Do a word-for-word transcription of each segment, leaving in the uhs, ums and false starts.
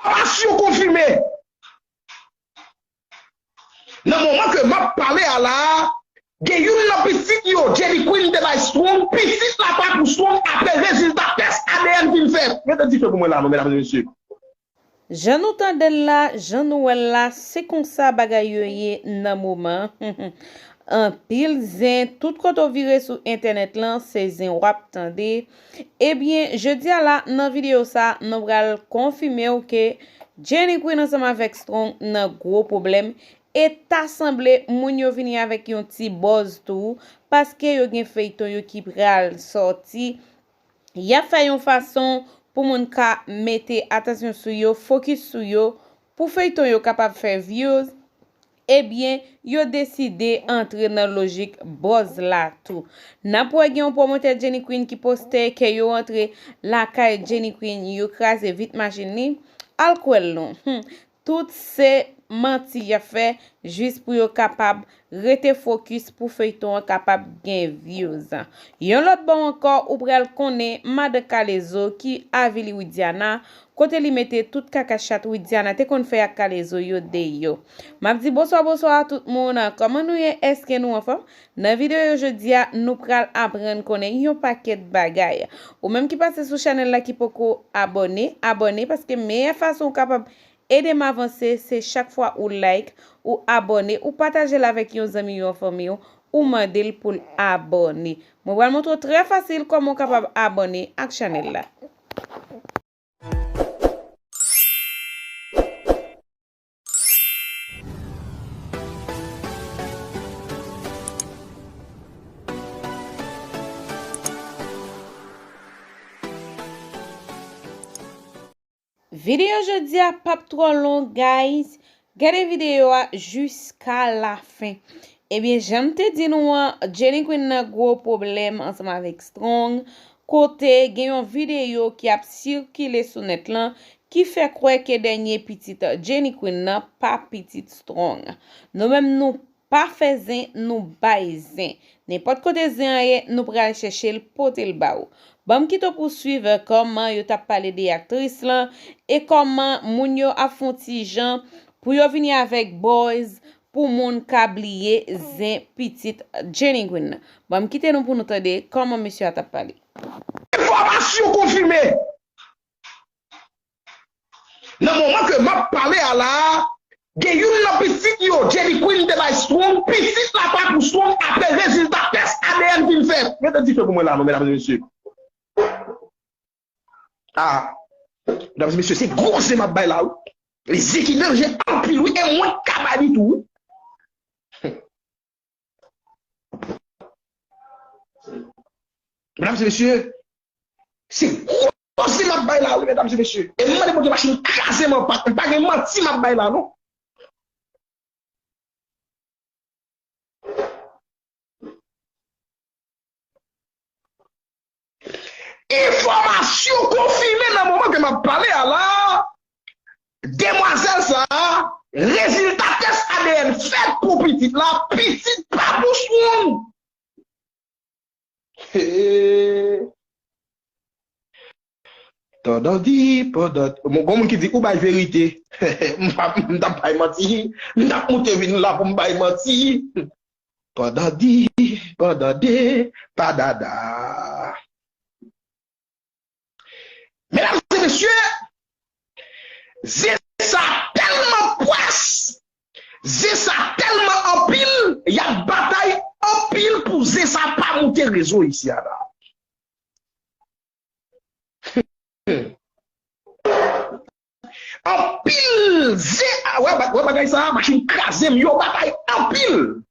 Enfòmasyon konfime. Nan moman ke m ap pale a la a, gen youn nan pitit yo, Jenny Queen te bay Strong, pitit la pa pou Strong apre rezilta tès A D N fin fèt. Mete dife pou mwen la non, medam e mesye. Jan nou tande l la, jan nou wè l la, se konsa bagay yo ye nan moman. Anpil zen, tout kote w vire sou entènèt lan, se zen w ap tande. Ebyen, jodi a la, nan videyo sa, nou pral konfime w ke Jenny Queen ansanm avèk Strong nan gwo pwoblèm, e ta sanble moun yo vini avèk yon ti buzz tou, paske yo gen feyton yo ki pral sòti, y ap fè yon fason pou moun ka mete atansyon sou yo, fokis sou yo, pou feyton yo kapab fè views, ebyen, yo deside antre nan lojik buzz la tou. N ap wè gen yon pwomotè Jenny Queen ki poste ke yo antre lakay Jenny Queen, yo kraze vit machin li, al kwè l non. Hmm. Tout se manti y ap fè jis pou yo kapab rete fokis pou feyton an kapab gen views. Yon lòt bò ankò, ou pral konnen madan Kalezo ki avili Widiana, kote li mete tout kaka chat Widiana te konn fè ak Kalezo yo deyò. M ap di bonswa, bonswa a tout moun. Kòman nou ye? Èske nou anfòm? Nan videyo jodi a, nou pral aprann konnen yon pakèt bagay. Ou menm ki pase sou chanèl la ki poko abòne, abòne paske meyè fason ou kapab ede m avanse, se chak fwa ou like, ou abòne, ou pataje l avèk yon zanmi, yon fanmi w, ou mande l pou l abòne. Mwen pral montre w trè fasil kòman w kapab abòne ak chanèl la. Videyo jodi a p ap twò long, guys. Gade videyo a jiska lafen. Ebyen, jan m te di nou an, Jenny Queen nan gwo pwoblèm ansanm avèk Strong, kote gen yon videyo ki ap sikile sou nèt lan ki fè kwè ke dènye pitit Jenny Queen nan pa pitit Strong. Nou menm nou pa fè zen, nou bay zen. Nenpòt kote zen an ye, nou pral chèche l, pote l ba ou. Ban m kite w pou w swiv kòman yo t ap pale de aktris lan e kòman moun yo ap fè yon ti jan pou yo vini avèk buzz pou moun ka bliye zen pitit Jenny Queen nan. Ban m kite nou pou nou tande kòman mesye a t ap pale. Enfòmasyon konfime. Nan moman ke m ap pale a la a, gen youn nan pitit yo, Jenny Queen te bay Strong, pitit la pa pou Strong apre rezilta tès A D N fin fèt. Mete dife pou mwen la non, medam e mesye. Ah, medam e mesye, se gwo zen m ap bay la wi. Zen ki danje anpil wi, e mwen k ka bay li tou wi. Medam e mesye, se gwo zen m ap bay la wi, medam e mesye. E m mande Bondye machin kraze m an pa, m pa gen manti m ap bay la non. Enfòmasyon konfime nan moman ke m ap pale a la, demwazèl sa a, rezilta tès A D N fèt pou pitit la, pitit pa pou Strong. Tandandi, pandan, bon, gon moun ki di ou bay verite. M pa, m t ap bay manti, m t ap moute vin la pou m bay manti. Pandan di, pandan de, pa dada. Medam e mesye, zen sa tèlman pwès, zen sa tèlman anpil, y ap batay anpil pou zen sa pa moute rezo isi a la. Anpil zen, a, wè, wè bagay sa, machin kraze m, yo batay anpil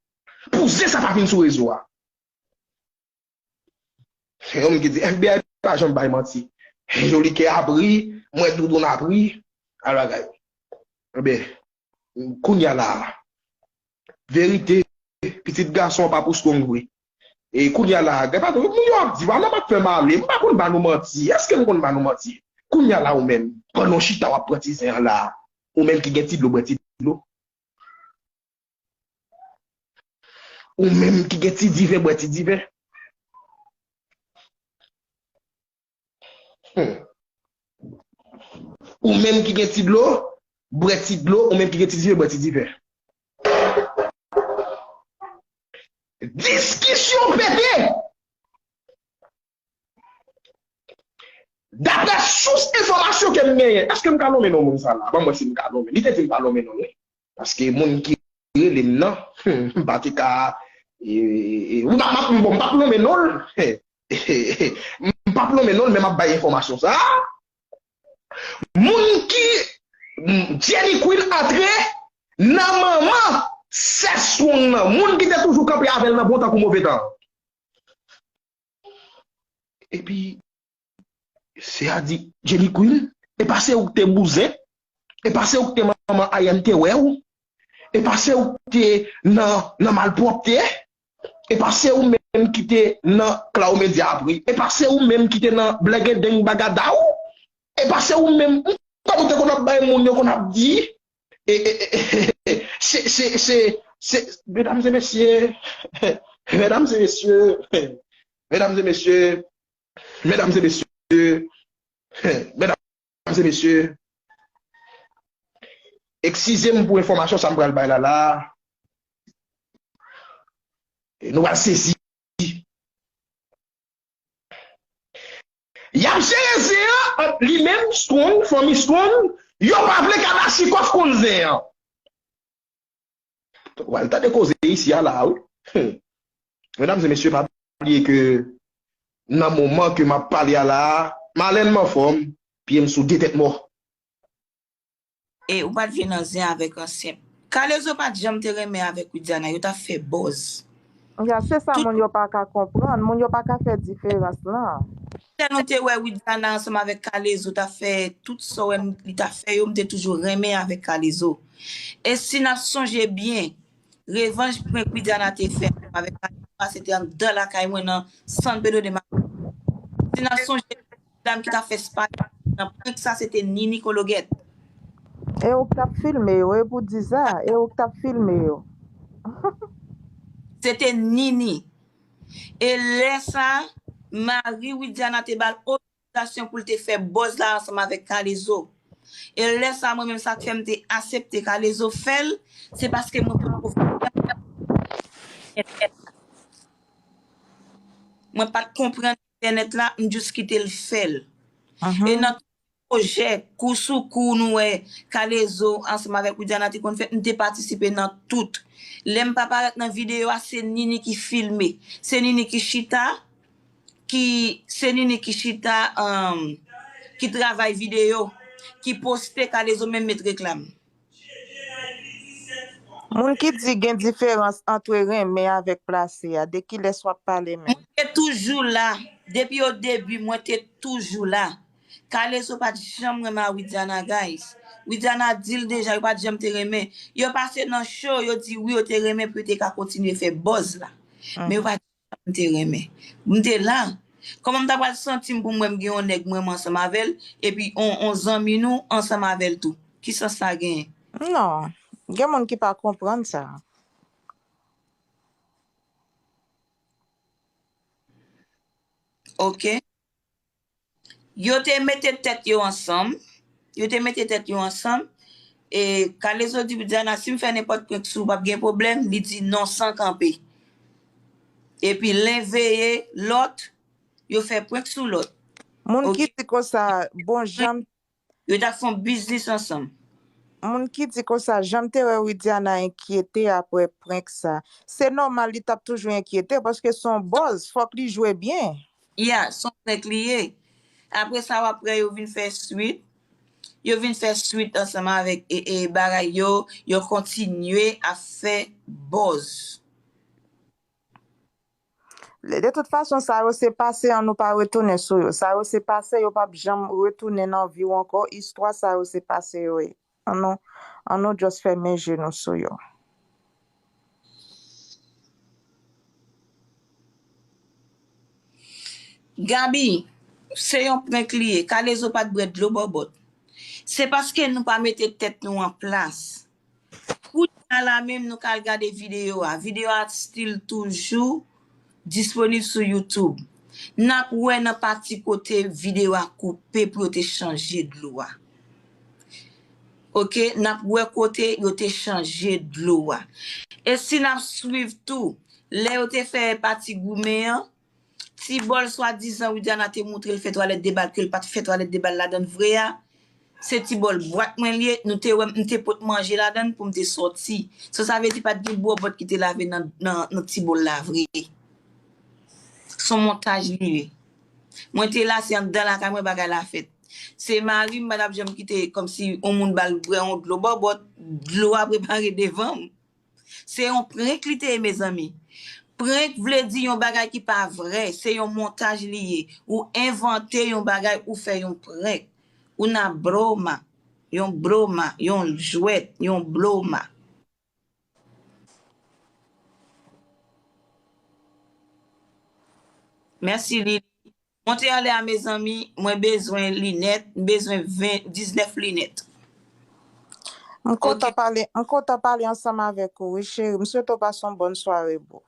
pou zen sa pa vin sou rezo a. Yon moun ki di F B I pa janm bay manti. Jolikè ap ri, mwen Doudoun ap ri, al bagay. Ebyen, kounye a la a, verite, pitit gason an pa pou Strong vre. E kounye a la a, gen pa moun yo ap di, pa nan m ap fè m ale, m pa konn ba nou manti. Èske m konn ba nou manti? Kounye a la ou menm, pandan w chita w ap pran ti zen an la a, ou menm ki gen ti dlo, bwè ti dlo. Ou menm ki gen ti diven, bwè ti diven. Hmm. Ou menm ki gen ti dlo, bwè ti dlo, ou menm ki gen ti dife, bwè ti dife. Diskisyon pete! Daprè sous enfòmasyon ke m genyen, èske m ka nonmen non moun sa la? Ban m wè si m ka nonmen. Li te di m pa nonmen non li. Paske moun ki rele m nan, m pa te ka, e, e, e, wi, m ap, m ap, bon, m p ap nonmen non l. M p ap nonmen non l, men m ap bay enfòmasyon sa. Moun ki, Jenny Queen antre nan manman Seth Strong nan. Moun ki te toujou kanpe avè l nan bon tan kou move tan. Epi, se a di, Jenny Queen, e pa se ou k te bouzen? E pa se ou k te manman Ayan te wè ou? E pa se ou k te nan, nan malpwòpte? E pa se ou menm ki te nan Klaw Medya apre? E pa se ou menm ki te nan Blègedeng Bagadaw? E pa se ou menm, m konn ou te konn ap bay moun yo konn ap di, e, e, e, e, se, se, se, se, medam e mesye, medam e mesye, medam e mesye, medam e mesye, medam e mesye, eskize m pou enfòmasyon sa m pral bay la la. Nou pral sezi. Y ap jere zen an ant li menm, Strong, fanmi Strong, yo pa vle Kalachnikov konn zen an. W al tande koze isi a la, wi. Medam e mesye, pa bliye ke nan moman ke m ap pale a la a, Marlène m anfòm, pye m sou de tèt mò. E ou pa t vin nan zen avèk ansyen. Kalezo pa t janm te renmen avèk Widiana, yo t ap fè buzz. Ya, se sa moun yo pa ka konprann, moun yo pa ka fè diferans lan. Lè nou te wè Widiana ansanm avèk Kalezo t ap fè tout sa w wè m, li t ap fè yo, m te toujou renmen avèk Kalezo. E si n ap sonje byen, revanj prank Widiana te fè ansanm avèk Kalezo a, se te anndan lakay mwen nan San Pedro de Macorís. Si n ap sonje, dam ki t ap fè spay nan prank sa, se te Nini Kologèt. E ou k t ap filme yo, e pou di sa, e ou k t ap filme yo. Se te Nini. E lè sa, mari Widiana te ba l otorizasyon pou l te fè buzz la ansanm avèk Kalezo. E lè sa, mwen menm, sa k fè m te aksepte Kalezo fè l, se paske mwen pa t konprann. Mwen pa t konprann entènèt la, m jis kite l fè l. E nan tout pwojè, kou sou kou nou wè Kalezo ansanm avèk Widiana te konn fè, m te patisipe nan tout. Lè m pa parèt nan videyo a, se Nini ki filme. Se Nini ki chita, ki, se Nini ki chita, um, ki travay videyo, ki poste, Kalezo menm met reklam. Moun ki di gen diferans ant renmen avèk plase a, de kilès w ap pale menm? Mwen te toujou la. Depi o debi, mwen te toujou la. Kalezo pa t janm renmen a Widiana, guys. Widiana di l deja, yo pa t janm te renmen. Yo pase nan show, yo di wi, yo te renmen pou yo te ka kontinye fè buzz la. Men yo pa t janm te renmen. M te la. Kòman m ta pral santi m pou m wè m gen yon nèg mwen ansanm avè l, epi on, on zanmi nou ansanm avè l tou? Ki sans sa genyen? Non. Gen moun ki pa konprann sa. Ok. Yo te mete tèt yo ansanm. Yo te mete tèt yo ansanm. E Kalezo di Widiana, si m fè nenpòt prank sou ou, p ap gen pwoblèm. Li di non san kanpe. Epi len veye lòt, yo fè prank sou lòt. Moun ki di konsa, bon, jan m Yo t ap fè yon biznis ansanm. Moun ki di konsa, jan m te wè Widiana enkyete apre prank sa. Se nòmal, li t ap toujou enkyete, paske se yon buzz, fòk li jwe byen. Ya, se yon prank li ye. Apre sa, w ap wè yo vin fè swit. Yo vin fè swit ansanm avèk, e, e, bagay yo, yo kontinye ap fè buzz. De tout fason, sa yo se pase, ann nou pa retounen sou yo. Sa yo se pase, yo p ap janm retounen nan vi w ankò. Istwa sa yo se pase yo ye. Ann nou, ann nou just fèmen je nou sou yo. Gaby, se yon prank li ye. Kalezo pa t bwè dlo bòbòt. Se paske nou pa mete tèt nou an plas. Kounye a la menm, nou ka al gade videyo a. Videyo a still toujou disponib sou YouTube. N ap wè nan pati kote videyo a koupe pou yo te chanje dlo a. Oke, n ap wè kote yo te chanje dlo a. E si n ap swiv tou, lè yo te fè pati goumen an, ti bòl swadizan Widiana te moutre l fè twalèt de bal, ke l pa t fè twalèt de bal ladan l vre a, se ti bòl bwat mwen l ye, nou te wè m, m te pot manje ladan l pou m te sòti. So, sa vle di pa t gen bwòbòt ki te lave nan, nan, nan ti bòl la vre. Se yon montaj li ye. Mwen te la, se anndan lakay mwen bagay la fèt. Se mari m, pa t ap janm kite kòmsi yon moun ba l bwè yon dlo bòbòt, dlo a prepare devan m. Se yon prank li te ye, mezanmi. Prank vle di yon bagay ki pa vrè, se yon montaj li ye. Ou envante yon bagay, ou fè yon prank. Una broma, yon broma, yon jwèt, yon bloma. Mèsi, Lili. Monte anlè a, mezanmi, mwen bezwen linèt, m bezwen ven, diznèf linèt. M kontan pale, m kontan pale ansanm avèk ou, wi, cheri. M swete w pase yon bòn sware, boo.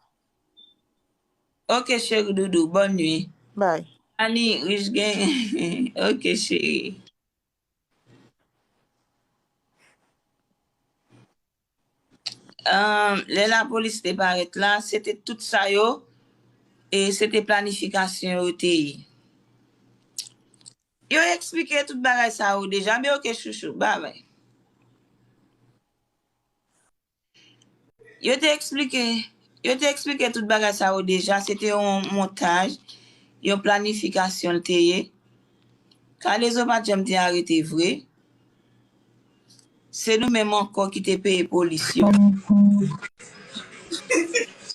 Oke, cheri doudou, bòn nwi. Bye. Ani, rich gen. Oke, cheri. Ahn, lè lapolis te parèt la, se te tout sa yo, e se te planifikasyon yo te ye. Yo eksplike tout bagay sa yo deja, men oke, chouchou, babay. Yo te eksplike, yo te eksplike tout bagay sa yo deja, se te yon montaj, yon planifikasyon l te ye. Kalezo pa t janm te arete vre. Se nou menm ankò ki te peye polis yo. W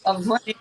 ap vole.